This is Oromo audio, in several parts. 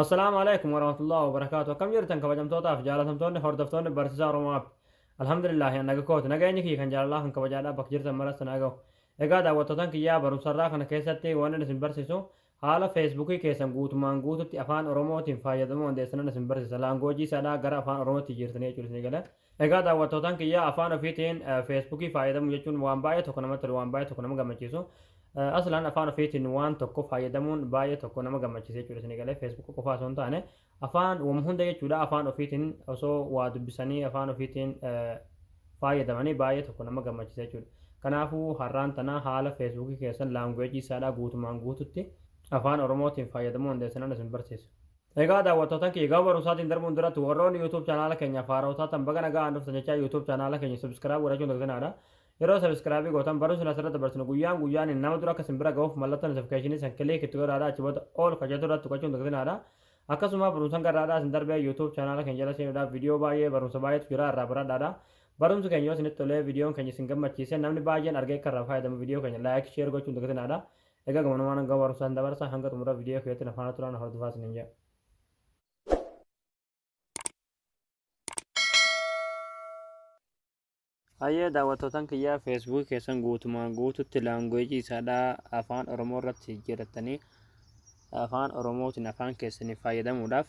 Assalaamu alaikum warahmatullahi wabarakaatu. Akkam jirtan kabajamtootaaf jaalatamtoonni hordoftoonni barsiisaa Oromoo App. Alhamdulillah naga kooti. Nageenyi kiyya kan jaalalaa kan kabajaadhaa bakka jirtan maras na gahu. Egaa daawwattootan kiyyaa barumsarraa kana keessatti waan inni isin barsiisu haala Feesbuukii keessan guutumaan guututti afaan Oromootiin fayyadamuu dandeessanan isin barsiisa. Language isaadhaa gara afaan Oromootti jijjiirtanii jechuudha isin galee. Egaa daawwattootan kiyyaa afaan ofiitiin Feesbuukii fayyadamuu jechuun waan baay'ee tokko namatti tolu, waan baay'ee tokko nama gammachiisu. Aslaan afaan ofiitiin waan tokko fayyadamuun baay'ee tokko nama gammachiisa jechuudha isin galee. Feesbuukii qofaa osoo hin taane afaan wama hunda jechuudha, afaan ofiitiin osoo waa dubbisanii afaan ofiitiin fayyadamanii baay'ee tokko nama gammachiisa jechuudha. Kanaafuu har'aan tana haala Feesbuukii keessan language isaadhaa guutumaan guututti afaan Oromootiin fayyadamuu dandeessanan isin barsiisa. Egaa daawwattootan kiyya, gama barumsaatiin darbuun duratti warroonni YouTube chaanaala keenya haarawaa taatan baga nagaan dhuftan jechaa, YouTube chaanaala keenya subscribe godhachuun dagatinaa. Yeroo subscribe gootan barumsi asirratti dabarsinu guyyaan guyyaan nama dura akka isin bira gahuuf mallattoo notification san click itti godhaadha. Achi booda all ka jettu irratti tuqachuun dagatinaadha. Akkasuma barumsan garraadhaa isin darbee YouTube chaanaala keenya jala seenuudhaaf viidiyoo baay'ee, barumsa baay'eetu jira, irraa baradhaadha. Barumsi keenya yoo isinitti tolee, viidiyoon keenya isin gammachiise, namni baay'een argee akka irraa fayyadamu viidiyoo keenya like, share gochuun dagatinaadha. Egaa gamanumaan hanga barumsaan dabarsa, hanga xumura viidiyoo keessatti na faana turaan hordofaa isiniin jedha. Hayyee daawwattootan kiyyaa, Feesbuukii keessan guutumaan guututti language isaadhaa afaan Oromoo irratti jijjiirrattanii afaan Oromootiin afaan keessanii fayyadamuudhaaf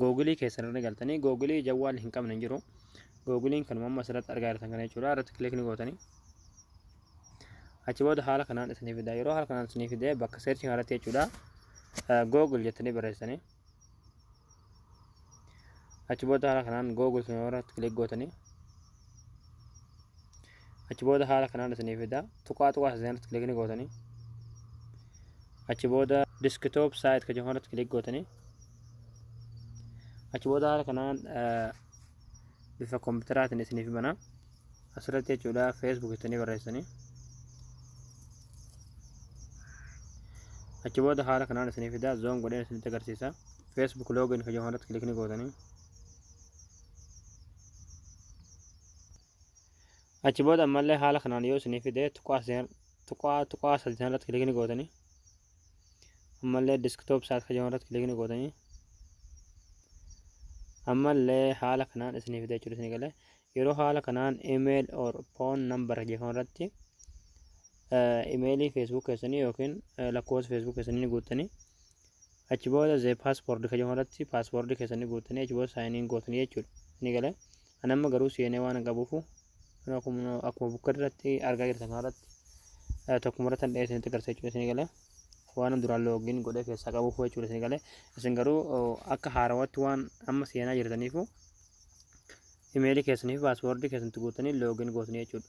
Googilii keessan irra galtanii, Googilii jawwaal hin qabne hin jiru. Googiliin kanuma amma asirratti argaa jirtan kana jechuudha. Irratti click ni gootanii. Achi booda haala kanaan isinii fida. Yeroo haala kanaan isinii fide bakka search kanarratti jechuudha, Google jettanii barreessanii. Achi booda haala kanaan Google kana irratti click gootanii. Achi booda haala kanaan isinii fida. Tuqaa tuqaa irratti click ni gootanii. Achi booda desktop site ka jedhamu irratti click gootanii. Achi booda haala kanaan bifa kompiitaraatiin isiniif bana. Asirratti jechuudha Facebook jettanii barreessanii. Achi booda haala kanaan isinii fida, zoom godheen isinitti agarsiisa. Facebook login ka jedhamu irratti click ni gootanii. Achi booda ammallee haala kanaan yoo isinii fide tuqaa tuqaa sadii irratti click ni gootanii. Ammallee desktop site ka jedhamu irratti click ni gootanii. Ammallee haala kanaan isinii fide jechuudha isinii galee. Yeroo haala kanaan email or phone number jedhamu irratti imeelii Facebook keessanii yookiin lakkoofsa Facebook keessanii ni guuttanii. Achi booda the password ka jedhamu irratti password keessanii guuttanii, achi booda sign in gootanii jechuudha. Isinii galee. Ani amma garuu seenee waan hin qabuufu akkuma bukka irratti argaa jirtan kanarratti tokkuma irratti hin dhiyeessinitti agarsiisa jechuudha isinii galee. Waan duraan login godhee keessaa qabuuf jechuudha isinii galee. Isin garuu akka haarawatti waan amma seenaa jirtaniifu imeelii keessanii fi passwordii keessanitti guutanii login gootanii jechuudha.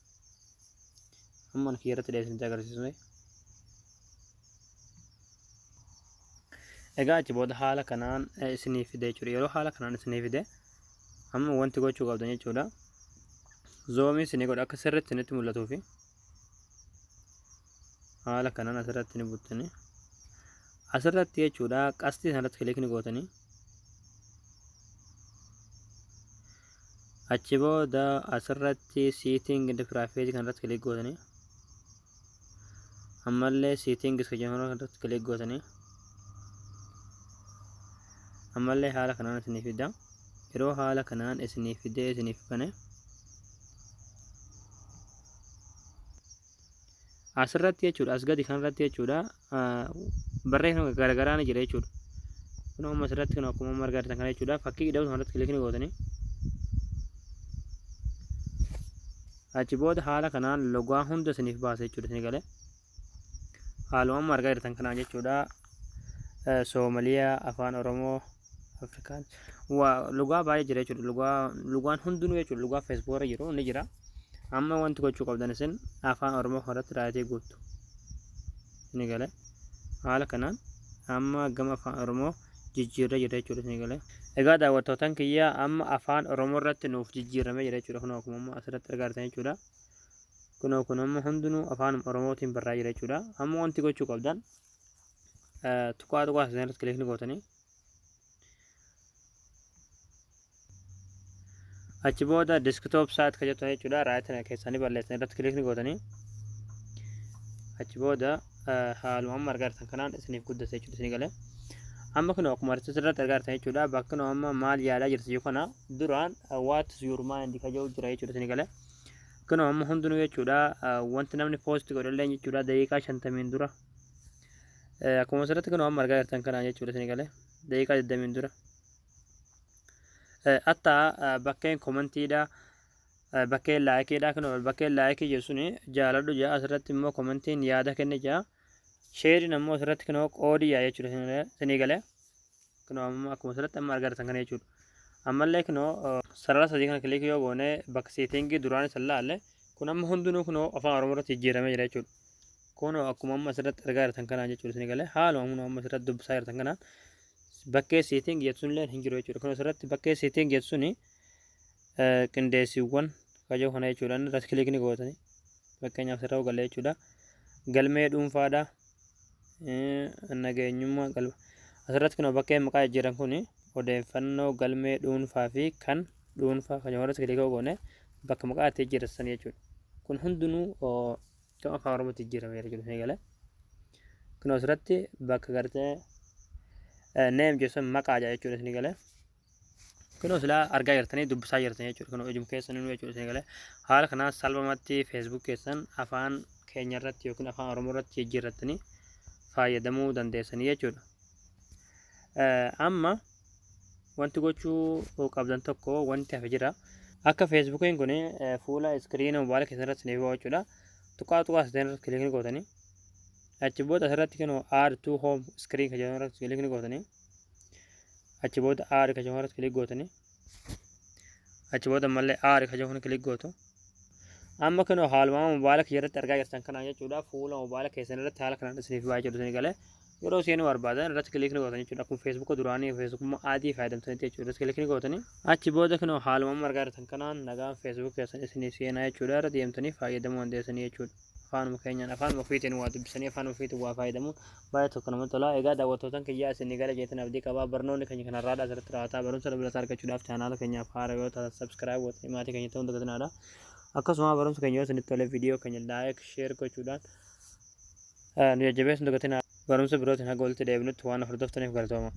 Amma ani kiyya irratti dhiyeessinitti agarsiisu. Egaa achi booda haala kanaan isinii fide jechuudha. Yeroo haala kanaan isinii fide amma wanti gochuu qabdan jechuudha. Zoomii isinii godha akka sirriitti isinitti mul'atuufi haala kanaan asirratti ni buttanii. Asirratti jechuudha qastii sanarratti click ni gootanii. Achi booda asirratti setting and privacy kanarratti click gootanii. Ammallee settings ka jedhamu kanarratti click gootanii. Ammallee haala kanaan isinii fida. Yeroo haala kanaan isinii fidee isiniif bane asirratti jechuudha, as gadi kanarratti jechuudha, barreeffama garaagaraa ni jira jechuudha. Kun amma asirratti kun akkuma amma argaa jirtan kana jechuudha, fakkii hidhatu kanarratti click ni gootanii. Achi booda haala kanaan logaa hunda isiniif baasa jechuudha isinii galee. Haaluma amma argaa jirtan kanaan jechuudha. Soomaliyaa, afaan Oromoo, Afrikaan waa lugaa baay'ee jira jechuudha. Lugaa lugaan hundinuu jechuudha. Lugaa Facebook irra jiru ni jira. Amma wanti gochuu qabdan isin afaan Oromoo kanarratti right guuttu. Isinii galee. Haala kanaan amma gama afaan Oromoo jijjiirree jira jechuudha isinii galee. Egaa daawwattootan kiyya, amma afaan Oromoo irratti nuuf jijjiiramee jira jechuudha. Kunoo akkuma amma asirratti argaa jirtan jechuudha. Kunoo kun amma hundinuu afaan Oromootiin barraa jira jechuudha. Amma wanti gochuu qabdan tuqaa tuqaa irratti click ni gootanii. Achi booda desktop site ka jettu jechuudha. Right keessanii balleessan irratti click ni gootanii. Achi booda haaluma amma argaa jirtan kanaan isiniif guddate jechuudha isinii galee. Amma kun akkuma asirratti argaa jirtan jechuudha. Bakka kun amma maal yaadaa jirti jiru kana duraan "What's your mind" ka jedhu jira jechuudha isin galee. Kun amma hundinuu jechuudha, wanti namni post godhallee jechuudha daqiiqaa 50n dura. Akkuma asirratti kun amma argaa jirtan kana jechuudha isin galee, daqiiqaa 20n dura. Hatta bakkeen commentiidha. Bakkeen likeiidha. Kun bakkeen likeii jedhu suni jaaladhu jira. Asirratti immoo commentiin yaada kenne jira. Shareiin ammoo asirratti kunoo qoodii yaa jechuudha isinii galee. Kunoo amma akkuma asirratti amma argaa jirtan kana jechuudha. Ammallee kunoo sarara sadii kana click yoo goone, bakka settingii duraan isa laalle, kun amma hundinuu kunoo Afaan Oromoo irratti jijjiiramee jira jechuudha. Kunoo akkuma amma asirratti argaa jirtan kanaan jechuudha isinii galee, haaluma amma asirratti dubbisaa jirtan kanaan bakkee setting jettu sunillee hin jiru jechuudha. Kun asirratti bakkee setting jettu suni qindeessiiwwan kajoo kana jechuudha. Inni irratti click ni gootanii, fakkeenyaaf asirra galee jechuudha. Galmee dhuunfaadha. Nageenyummaa galma. Asirratti kun bakkee maqaa jijjiiran kun odeeffannoo galmee dhuunfaa fi kan dhuunfaa kan irratti click goone, bakka maqaa itti jijjiiratan jechuudha. Kun hundinuu kan Afaan Oromootti jijjiirameera jechuudha galee. Kun asirratti bakka gartee name jechuun maqaa jechuudha isin galee. Kunoo silaa argaa jirtanii dubbisaa jirtan jechuudha. Kunoo ijuma keessan jechuudha isin galee. Haala kanaan salphumatti Facebook keessan afaan keenya irratti yookiin Afaan Oromoo irratti jijjiirrattanii fayyadamuu dandeessanii jechuudha. Amma wanti gochuu qabdan tokko wanti hafe jira. Akka Facebookiin kun fuula screena mobaayila keessan irratti isiniif bahu jechuudha. Tuqaa tuqaa sadeen irratti click gootanii, achi booda asirratti kunoo "Add to home screen" kan jedhamu irratti click gootanii, achi booda "Add" kan jedhamu irratti click gootanii, achi booda ammallee "Add" kan jedhamu click gootu. Amma kunoo haaluma mobaayila kiyya irratti argaa jirtan kanaan jechuudha. Fuula mobaayila keessan irratti haala kanaan isiniif baay'ee jedhu isin galee, yeroo seenuu barbaadan irratti click gootan jechuudha. Akkuma Facebooka duraanii Facebookuma adii fayyadamtanitti jechuudha. Irratti click gootanii, achi booda kunoo haaluma amma argaa jirtan kanaan nagaan Facebook keessan isinii seenaa jechuudha. Irra deemtanii fayyadamuu dandeessanii jechuudha. Afaanuma keenyaan, afaanuma ofiitiin waa dubbisanii, afaan ofiitiin waa fayyadamuun baay'ee tokko namatti tola. Egaa daawwattootaan kiyyaa, isinii gala jeetan abdii qabaa. Barnoonni keenya kanarraadha asirratti raawwataa. Barumsa dabalataa argachuudhaaf chaanaala keenyaaf haara yoo taatan subscribe gootanii maatii keenya ta'uun dagatinaadha. Akkasuma barumsa keenya yoo isinitti tole, viidiyoo keenya like, share gochuudhaan nu jajjabeessuun dagatinaa. Barumsa birootiin haga walitti deebinutti waan hordoftaniif galatooma.